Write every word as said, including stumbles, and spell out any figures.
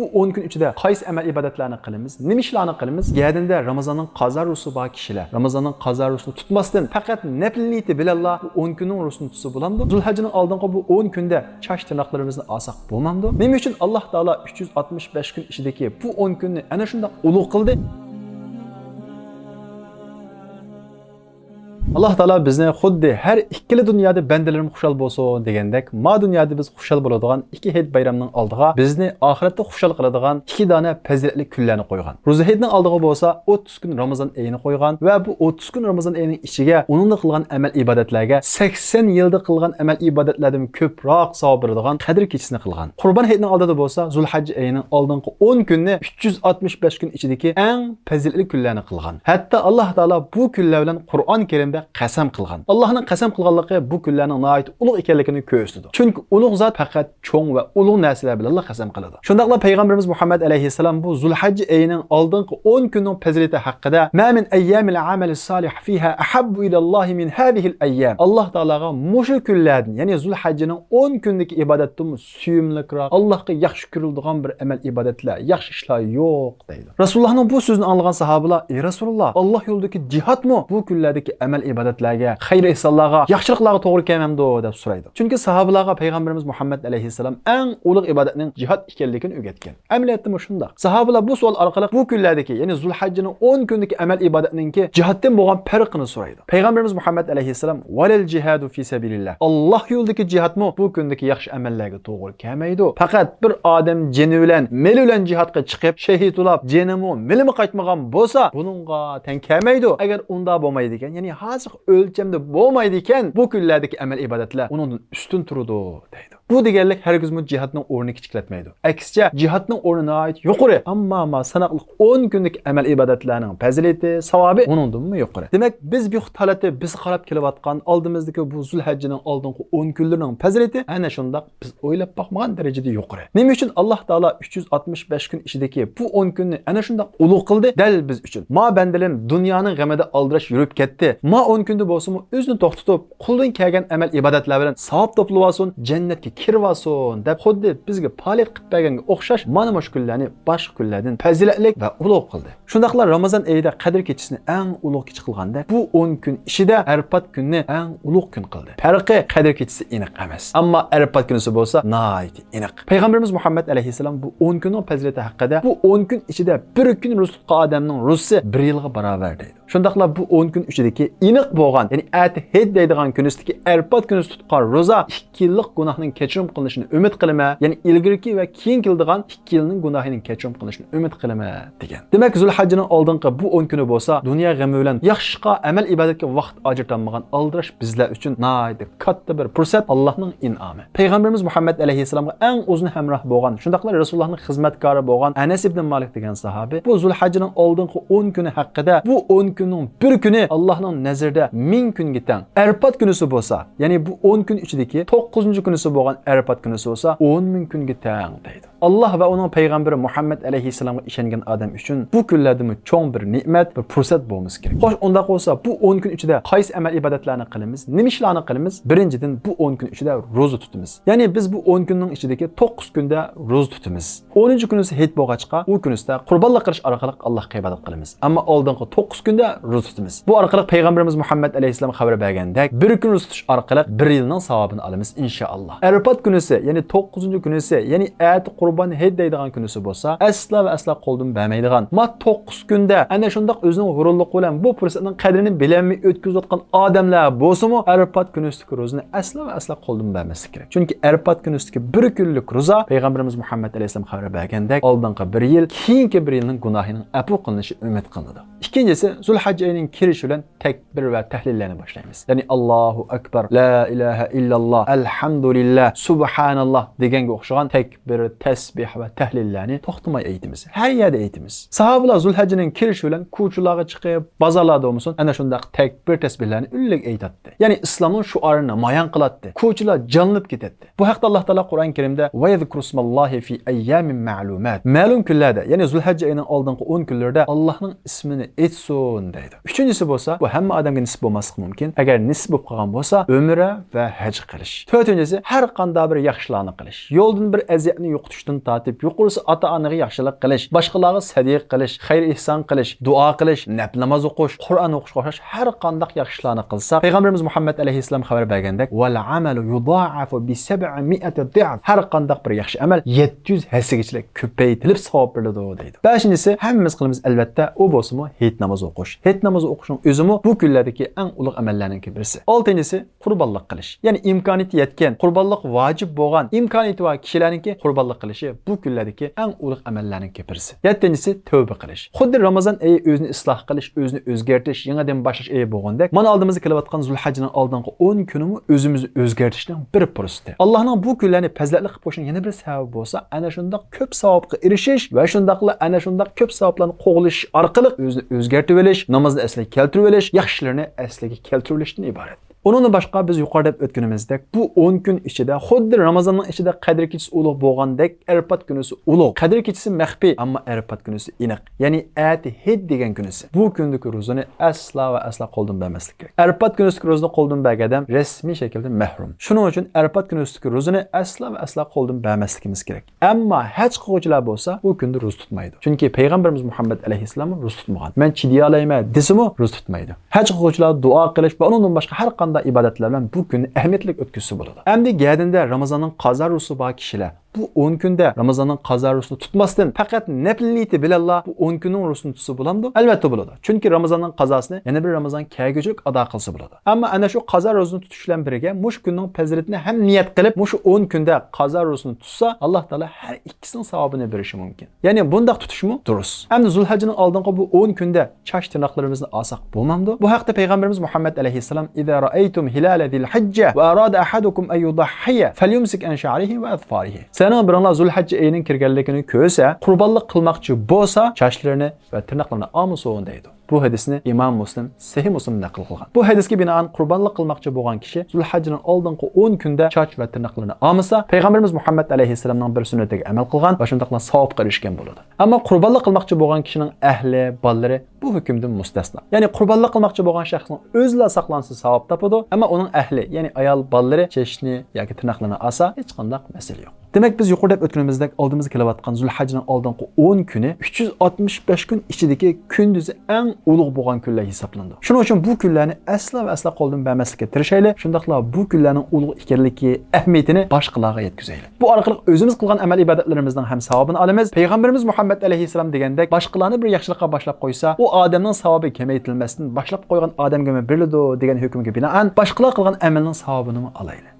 بۇ ئون كۈن ئىچىدە قايسى ئەمەل ئىبادەتلەرنى قىلىمىز؟ نېمە ئىشلارنى قىلىمىز؟ گەدىندە رامىزاننىڭ قازا روزىسى بار كىشىلەر رامىزاننىڭ قازا روزىسىنى تۇتماستىن، پەقەت نەپلى نىيىتى بىلەنلا بۇ ئون كۈننىڭ روزىسىنى تۇتسا بولامدۇ؟ زۇلھەججىنىڭ ئالدىنقى بۇ ئون كۈندە چاچ تىرناقلىرىمىزنى ئالساق بولمامدۇ؟ نېمە ئۈچۈن ئاللاھ تائالا ئۈچ يۈز ئاتمىش بەش كۈن ئىچىدىكى بۇ ئون كۈننى ئەنە شۇنداق ئۇلۇغ قىلدى؟ ئاللاھ تائالا بىزنى خۇددى «ھەر ئىككىلا دۇنيادا بەندىلىرىم خۇشال بولسۇن» دېگەندەك، ما دۇنيادا بىز خۇشال بولىدىغان ئىككى ھېيت بايرامنىڭ ئالدىغا بىزنى ئاخىرەتتە خۇشال قىلىدىغان ئىككى دانە پەزىلەتلىك كۈنلەرنى قويغان. روزا ھېيتنىڭ ئالدىغا بولسا ئوتتۇز كۈن رامىزان ئېيىنى قويغان ۋە بۇ ئوتتۇز كۈن رامىزان ئېيىنىڭ ئىچىگە ئۇنىڭدا قىلغان ئەمەل ئىبادەتلەرگە سەكسەن يىلدا قىلغان ئەمەل ئىبادەتلەردىن كۆپرەك ساۋاب بېرىدىغان قەدىر كېچىسىنى قىلغان. قۇربان ھېيتنىڭ ئالدىدا بولسا زۇلھەججە ئېيىنىڭ ئالدىنقى ئون كۈنى ئۈچ يۈز ئاتمىش بەش كۈن ئىچىدىكى ئەڭ پەزىلەتلىك كۈنلەرنى قىلغان. ھەتتا ئاللاھ تائالا بۇ كۈنلەر بىلەن قۇرئان كەرىمدە قەسەم قىلغان. ئاللاھنىڭ قەسەم قىلغانلىقى بۇ كۈنلەرنىڭ ناھايىتى ئۇلۇغ ئىكەنلىكىنى كۆرسىتىدۇ. چۈنكى ئۇلۇغ زات پەقەت چوڭ ۋە ئۇلۇغ نەرسىلەر بىلەنلا قەسەم قىلىدۇ. شۇنداقلا پەيغەمبىرىمىز مۇھەممەد ئەلەيھىسسالام بۇ زۇلھەججە ئېيىنىڭ ئالدىنقى ئون كۈننىڭ پەزىلىتى ھەققىدە، «ما من أيام العمل الصالح فيها أحب إلى الله من هذه الأيام». ئاللاھ تائالاغا مۇشۇ كۈنلەردىن، يەنى زۇلھەججىنىڭ ئون كۈنىدىكى ئىبادەتتىنمۇ سۆيۈملۈكرەك، ئاللاھقا ياخشى كۆرۈلىدىغان بىر ئەمەل ئىبادەتلەر، ياخشى ئىشلار يوق، دەيدۇ. رەسۇلۇللاھنىڭ بۇ سۆزىنى ئاڭلىغان ساھابىلار، «ئەي رەسۇلۇللاھ، ئاللاھ يولىدىكى جىھادمۇ بۇ كۈنلەردىكى ئەمەل ئىبادەتلەرگە، خەير ئېھسانلارغا، ياخشىلىقلارغا توغرا كەلمەمدۇ؟» دەپ سورايدۇ. چۈنكى ساھابىلارغا پەيغەمبىرىمىز مۇھەممەد ئەلەيھىسسالام ئەڭ ئۇلۇغ ئىبادەتنىڭ جىھاد ئىكەنلىكىنى ئۆگەتكەن. ئەمەلىيەتتىمۇ شۇنداق. ساھابىلار بۇ سوئال ئارقىلىق بۇ كۈنلەردىكى، يەنى زۇلھەججىنىڭ ئون كۈنىدىكى ئەمەل ئىبادەتنىڭكى جىھادتىن بولغان پەرقىنى سورايدۇ. پەيغەمبىرىمىز مۇھەممەد ئەلەيھىسسالام، «وللجهاد في سبيل الله». ئاللاھ يولىدىكى جىھادمۇ بۇ كۈندىكى ياخشى ئەمەللەرگە توغرا كەلمەيدۇ. پەقەت بىر ئادەم جېنى بىلەن، مېلى بىلەن جىھادقا چىقىپ، شېھىت بولاپ، جېنىمۇ، مېلىمۇ قايتمىغان بولسا، بۇنىڭغا تەڭ كەلمەيدۇ. ئەگەر ئۇنداق بولمايدىكەن، يەنى ھازىرقى ئۆلچەمدە بولمايدىكەن، بۇ كۈنلەردىكى ئەمەل ئىبادەتلەر ئۇنىڭدىن ئۈستۈن تۇرىدۇ، دەيدۇ. بۇ دېگەنلىك ھەرگىزمۇ جىھادنىڭ ئورنىنى كىچىكلەتمەيدۇ. ئەكسىچە، جىھادنىڭ ئورنى ناھايىتى يۇقىرى. ئەمما ما ساناقلىق ئون كۈنلۈك ئەمەل ئىبادەتلەرنىڭ پەزىلىتى، ساۋابى ئۇنىڭدىنمۇ يۇقىرى. دېمەك، بىز بىخۇد ھالەتتە بىز قاراپ كېلىۋاتقان ئالدىمىزدىكى بۇ زۇلھەججىنىڭ ئالدىنقى ئون كۈنلىرىنىڭ پەزىلىتى ئەنە شۇنداق بىز ئويلاپ باقمىغان دەرىجىدە يۇقىرى. نېمە ئۈچۈن ئاللاھ تائالا ئۈچ يۈز ئاتمىش بەش كۈن ئىچىدىكى بۇ ئون كۈننى ئەنە شۇنداق ئۇلۇغ قىلدى؟ دەل بىز ئۈچۈن. ما بەندىلىرىم دۇنيانىڭ غېمىدە ئالدىراش يۈرۈپ كەتتى. ما ئون كۈندە بولسىمۇ ئۆزىنى توختىتىپ، قولىدىن كەلگەن ئەمەل ئىبادەتلەر بىلەن ساۋاب توپلىۋالسۇن، جەننەتكە كىرىۋالسۇن دەپ خۇددى بىزگە پالەچ قىلىپ بەرگەنگە ئوخشاش مانا مۇشۇ كۈنلەرنى باشقا كۈنلەردىن پەزىلەتلىك ۋە ئۇلۇغ قىلدى. شۇنداقلا رامىزان ئېيىدا قەدىر كېچىسىنى ئەڭ ئۇلۇغ كېچە قىلغاندەك، بۇ ئون كۈن ئىچىدە ئەرپات كۈننى ئەڭ ئۇلۇغ كۈن قىلدى. پەرقى، قەدىر كېچىسى ئېنىق ئەمەس. ئەمما ئەرپات كۈنىسى بولسا ناھايىتى ئېنىق. پەيغەمبىرىمىز مۇھەممەد ئەلەيھىسسالام بۇ ئون كۈننىڭ پەزىلىتى ھەققىدە، بۇ ئون كۈن ئىچىدە بىر كۈن روزا تۇتقان ئادەمنىڭ روزىسى بىر يىلغا باراۋەر دەيدۇ. شۇنداقلا بۇ ئون كۈن ئىچىدىكى ئېنىق بولغان، يەنى ئەتە ھېيت دەيدىغان كۈنىسىدىكى ئەرپات كۈنىسى تۇتقان روزا ئىككى يىللىق گۇناھنىڭ كەچۈرۈم قىلىنىشىنى ئۈمىد قىلىمەن. يەنى ئىلگىرىكى ۋە كېيىن كېلىدىغان ئىككى يىلنىڭ گۇناھىنىڭ كەچۈرۈم قىلىنىشىنى ئۈمىد قىلىمەن، دېگەن. دېمەك، زۇلھەججىنىڭ ئالدىنقى بۇ ئون كۈنى بولسا دۇنيا غېمى بىلەن ياخشىلىققا ئەمەل ئىبادەتكە ۋاقىت ئاجرىتالمىغان ئالدىراش بىزلەر ئۈچۈن ناھايىتى كاتتا بىر پۇرسەت، ئاللاھنىڭ ئىنئامى. پەيغەمبىرىمىز مۇھەممەد ئەلەيھىسسالامغا ئەڭ ئۇزۇن ھەمراھ بولغان، شۇنداقلا رەسۇلۇللاھنىڭ خىزمەتكارى بولغان ئەنەس ئىبن مالىك دېگەن ساھابى بۇ زۇلھەججىنىڭ ئالدىنقى ئون كۈنى ھەققىدە، بۇ ئون كۈننىڭ بىر كۈنى ئاللاھنىڭ نەزىرىدە مىڭ كۈنگە تەڭ. ئەرپات كۈنىسى بولسا، يەنى بۇ ئون كۈن ئىچىدىكى توققۇزىنچى كۈنىسى بولغان ئەرپات كۈنىسى بولسا ئون مىڭ كۈنگە تەڭ، دەيدۇ. ئاللاھ ۋە ئۇنىڭ پەيغەمبىرى مۇھەممەد ئەلەيھىسسالامغا ئىشەنگەن ئادەم ئۈچۈن بۇ كۈنلەردىنمۇ چوڭ بىر نېمەت، بىر پۇرسەت بولمىسا كېرەك. خوش، ئۇنداق بولسا بۇ ئون كۈن ئىچىدە قايسى ئەمەل ئىبادەتلەرنى قىلىمىز؟ نېمە ئىشلارنى قىلىمىز؟ بىرىنچىدىن، بۇ ئون كۈن ئىچىدە روزا تۇتىمىز. يەنى بىز بۇ ئون كۈننىڭ ئىچىدىكى توققۇز كۈندە روزا تۇتىمىز. ئونىنچى كۈنىسى ھېيت بولغاچقا، ئۇ كۈنىسىدە قۇربانلىق قىلىش ئارقىلىق ئاللاھقا ئىبادەت قىلىمىز. ئەمما ئالدىنقى توققۇز كۈندە روزا تۇتىمىز. بۇ ئارقىلىق پەيغەمبىرىمىز مۇھەممەد ئەلەيھىسسالام خەۋەر بەرگەندەك، بىر كۈن روزا تۇتۇش ئارقىلىق بىر يىلنىڭ ساۋابىنى ئالىمىز، ئىنشائاللاھ. ئەرپات كۈنىسى، يەنى توققۇزىنچى كۈنىسى، يەنى ئەتە قۇربان ھېيت دەيدىغان كۈنىسى بولسا، ئەسلا ۋە ئەسلا قولدىن بەرمەيدىغان. ما توققۇز كۈندە ئەنە شۇنداق ئۆزىنىڭ غۇرۇرلۇقى بىلەن بۇ پۇرسەتنىڭ قەدرىنى بىلەلمەي ئۆتكۈزۈۋاتقان ئادەملەر بولسىمۇ، ئەرپات كۈنىسىدىكى روزىنى ئەسلا ۋە ئەسلا قولدىن بەرمەسلىك كېرەك. چۈنكى ئەرپات كۈنىسىدىكى بىر كۈنلۈك روزا، پەيغەمبىرىمىز مۇھەممەد ئەلەيھىسسالام خەۋەر بەرگەندەك، ئالدىنقى بىر يىل، كېيىنكى بىر يىلنىڭ گۇناھىنىڭ ئەپۇ قىلىنىشى ئۈمىد قىلىنىدۇ. ئىككىنچىسى، زۇلھەججە ئېيىنىڭ كىرىشى بىلەن تەكبىر ۋە تەھلىللەرنى باشلايمىز. يەنى، «ئاللاھۇ ئەكبەر، لا ئىلاھە ئىللاللاھ، ئەلھەمدۇلىللاھ، سۇبھاناللاھ» دېگەنگە ئوخشىغان تەكبىر، تەسبىھ ۋە تەھلىللەرنى توختىماي ئېيتىمىز. ھەر يەردە ئېيتىمىز. ساھابىلار زۇلھەججىنىڭ كىرىشى بىلەن كوچىلارغا چىقىپ، بازارلاردا بولمىسۇن، ئەنە شۇنداق تەكبىر، تەسبىھلەرنى ئۈنلۈك ئېيتاتتى. يەنى ئىسلامنىڭ شوئارىنى نامايان قىلاتتى. كوچىلار جانلىنىپ كېتەتتى. بۇ ھەقتە ئاللاھ تائالا قۇرئان كەرىمدە، «ويذكروا اسم الله في أيام معلومات». مەلۇم كۈنلەردە، يەنى زۇلھەججە ئېيىنىڭ ئالدىنقى ئون كۈنلىرىدە ئاللاھنىڭ ئىسمىنى ئېيتسۇن، دەيدۇ. ئۈچىنچىسى بولسا، بۇ ھەممە ئادەمگە نېسىپ بولماسلىقى مۇمكىن. ئەگەر نېسىپ بولۇپ قالغان بولسا، ئۆمرە ۋە ھەج قىلىش. تۆتىنچىسى، ھەر قانداق بىر ياخشىلارنى قىلىش. يولدىن بىر ئەزىيەتنى يوقىتىشتىن تارتىپ، يۇقىرىسى ئاتا-ئانىغا ياخشىلىق قىلىش، باشقىلارغا سەدىقە قىلىش، خەير-ئېھسان قىلىش، دۇئا قىلىش، نەپلى ناماز ئوقۇش، قۇرئان ئوقۇشقا ئوخشاش ھەر قانداق ياخشىلارنى قىلساق، پەيغەمبىرىمىز مۇھەممەد ئەلەيھىسسالام خەۋەر بەرگەندەك، «ۋەل ئەمەلۇ يۇدائەفۇ بىسەبئىمىئەتى ضىئف.» ھەر قانداق بىر ياخشى ئەمەل يەتتە يۈز ھەسسىگىچىلىك كۆپەيتىلىپ ساۋاب بېرىلىدۇ، دەيدۇ. بەشىنچىسى، ھەممىمىز قىلىمىز، ئەلۋەتتە، ئۇ بولسىمۇ ھېيت نامىزى ئوقۇش. ھېيت نامىزى ئوقۇشنىڭ ئۆزىمۇ بۇ كۈنلەردىكى ئەڭ ئۇلۇغ ئەمەللەرنىڭكى بىرسى. ئالتىنچىسى، قۇربانلىق قىلىش. يەنى ئىمكانىيىتى يەتكەن، قۇربانلىق ۋاجىپ بولغان، ئىمكانىيىتى بار كىشىلەرنىڭكى قۇربانلىق قىلىشى بۇ كۈنلەردىكى ئەڭ ئۇلۇغ ئەمەللەرنىڭكى بىرسى. يەتتىنچىسى، تەۋبە قىلىش. خۇددى رامازان ئېيى ئۆزىنى ئىسلاھ قىلىش، ئۆزىنى ئۆزگەرتىش، يېڭىدىن باشلاش ئېيى بولغاندەك، مانا ئالدىمىزدا كېلىۋاتقان زۇلھەججىنىڭ ئالدىنقى ئون كۈنىمۇ ئۆزىمىزنى ئۆزگەرتىشنىڭ بىر پۇرسىتى. ئاللاھنىڭ بۇ كۈنلەرنى پەزىلەتلىك قىلىپ قويۇشنىڭ يەنە بىر سەۋەبى بولسا، ئەنە شۇنداق كۆپ ساۋابقا ئېرىشىش ۋە شۇنداقلا ئەنە شۇنداق كۆپ ساۋابلارنى قوغلىشىش ئارقىلىق ئۆزىنى ئۆزگەرتىۋېلىش، نامازنى ئەسلىگە كەلتۈرۈۋېلىش، ياخشى ئىشلىرىنى ئەسلىگە كەلتۈرۈۋېلىشتىن ئىبارەت. ئۇنىڭدىن باشقا، بىز يۇقىرىدا دەپ ئۆتكىنىمىزدەك، بۇ ئون كۈن ئىچىدە خۇددى رامازاننىڭ ئىچىدە قەدىر كېچىسى ئۇلۇغ بولغاندەك، ئەرپات كۈنىسى ئۇلۇغ. قەدىر كېچىسى مەخپىي، ئەمما ئەرپات كۈنىسى ئېنىق. يەنى ئەتە ھېيت دېگەن كۈنىسى. بۇ كۈندىكى روزىنى ئەسلا ۋە ئەسلا قولدىن بەرمەسلىك كېرەك. ئەرپات كۈنىسىدىكى روزىنى قولدىن بەرگەن ئادەم رەسمىي شەكىلدە مەھرۇم. شۇنىڭ ئۈچۈن ئەرپات كۈنىسىدىكى روزىنى ئەسلا ۋە ئەسلا قولدىن بەرمەسلىكىمىز كېرەك. ئەمما ھەج قىلغۇچىلار بولسا بۇ كۈندە روزا تۇتمايدۇ. چۈنكى پەيغەمبىرىمىز مۇھەممەد ئەلەيھىسسالام روزا تۇتمىغان. مەن چىدىيالايمەن دېسىمۇ روزا تۇتمايدۇ. ھەج قىلغۇچىلار دۇئا قىلىش ۋە ئۇنىڭدىن باشقا ھەر قانداق ئىبادەتلەر بىلەن بۇ كۈننى ئەھمىيەتلىك ئۆتكۈزسە بولىدۇ. ئەمدى گەدىندە رامازاننىڭ قازا روزىسى بار كىشىلەر بۇ ئون كۈندە رامازاننىڭ قازا روزىسىنى تۇتماستىن، پەقەت نەپلى نىيىتى بىلەنلا بۇ ئون كۈننىڭ روزىسىنى تۇتسا بولامدۇ؟ ئەلۋەتتە بولىدۇ. چۈنكى رامازاننىڭ قازاسىنى يەنە بىر رامازان كەلگۈچىلىك ئادا قىلسا بولىدۇ. ئەمما ئەنە شۇ قازا روزىنى تۇتۇش بىلەن بىرگە مۇشۇ كۈننىڭ پەزىلىتىنى ھەم نىيەت قىلىپ، مۇشۇ ئون كۈندە قازا روزىسىنى تۇتسا، ئاللا تائالا ھەر ئىككىسىنىڭ ساۋابىنى بېرىشى مۇمكىن. يەنى بۇنداق تۇتۇشمۇ دۇرۇس. ئەمدى زۇلھەججىنىڭ ئالدىنقى بۇ ئون كۈندە چاچ تىرناقلىرىمىزنى ئالساق بولمامدۇ؟ بۇ ھەقتە پەيغەمبىرىمىز مۇھەممەد ئەلەيھىسسالام، «إذا رأيتم هلال ذي الحجة وأراد أحدكم أن يضحي فليمسك عن شعره وأظفاره.» سىلەرنىڭ بىرىڭلار زۇلھەججە ئېيىنىڭ كىرگەنلىكىنى كۆرسە، قۇربانلىق قىلماقچى بولسا، چاچلىرىنى ۋە تىرناقلىرىنى ئالمىسۇن، دەيدۇ. بۇ ھەدىسنى ئىمام مۇسلىم، سەھىھ مۇسلىم نەقىل قىلغان. بۇ ھەدىسكە بىنائەن، قۇربانلىق قىلماقچى بولغان كىشى زۇلھەججىنىڭ ئالدىنقى ئون كۈندە چاچ ۋە تىرناقلىرىنى ئالمىسا، پەيغەمبىرىمىز مۇھەممەد ئەلەيھىسسالامنىڭ بىر سۈننىتىگە ئەمەل قىلغان ۋە شۇنداقلا ساۋابقا ئېرىشكەن بولىدۇ. ئەمما قۇربانلىق قىلماقچى بولغان كىشىنىڭ ئەھلى، بالىلىرى بۇ ھۆكۈمدىن مۇستەسنا. يەنى قۇربانلىق قىلماقچى بولغان شەخسنىڭ ئۆزىلا ساقلانسا ساۋاب تاپىدۇ، ئەمما ئۇنىڭ ئەھلى، يەنى ئايال، بالىلىرى چېچىنى ياكى تىرناقلىرىنى ئالسا، ھېچقانداق مەسىلە يوق. دېمەك، بىز يۇقىرىدا دەپ ئۆتكىنىمىزدەك، ئالدىمىزدا كېلىۋاتقان زۇلھەججىنىڭ ئالدىنقى ئون كۈنى ئۈچ يۈز ئاتمىش بەش كۈن ئىچىدىكى كۈندۈزى ئەڭ ئۇلۇغ بولغان كۈنلەر ھېسابلىنىدۇ. شۇنىڭ ئۈچۈن بۇ كۈنلەرنى ئەسلا ۋە ئەسلا قولدىن بەرمەسلىككە تىرىشايلى. شۇنداقلا بۇ كۈنلەرنىڭ ئۇلۇغ ئىكەنلىكى ئەھمىيىتىنى باشقىلارغا يەتكۈزەيلى. بۇ ئارقىلىق ئۆزىمىز قىلغان ئەمەل ئىبادەتلىرىمىزنىڭ ھەم ساۋابىنى ئالىمىز. پەيغەمبىرىمىز مۇھەممەد ئەلەيھىسسالام دېگەندەك، باشقىلارنى بىر ياخشىلىققا باشلاپ قويسا، ئۇ ئادەمنىڭ ساۋابى كېمەيتىلمەستىن، باشلاپ قويغان ئادەمگىمۇ بېرىلىدۇ دېگەن ھۆكۈمگە بىنائەن، باشقىلار قىلغان ئەمەلنىڭ ساۋابىنىمۇ ئالايلى.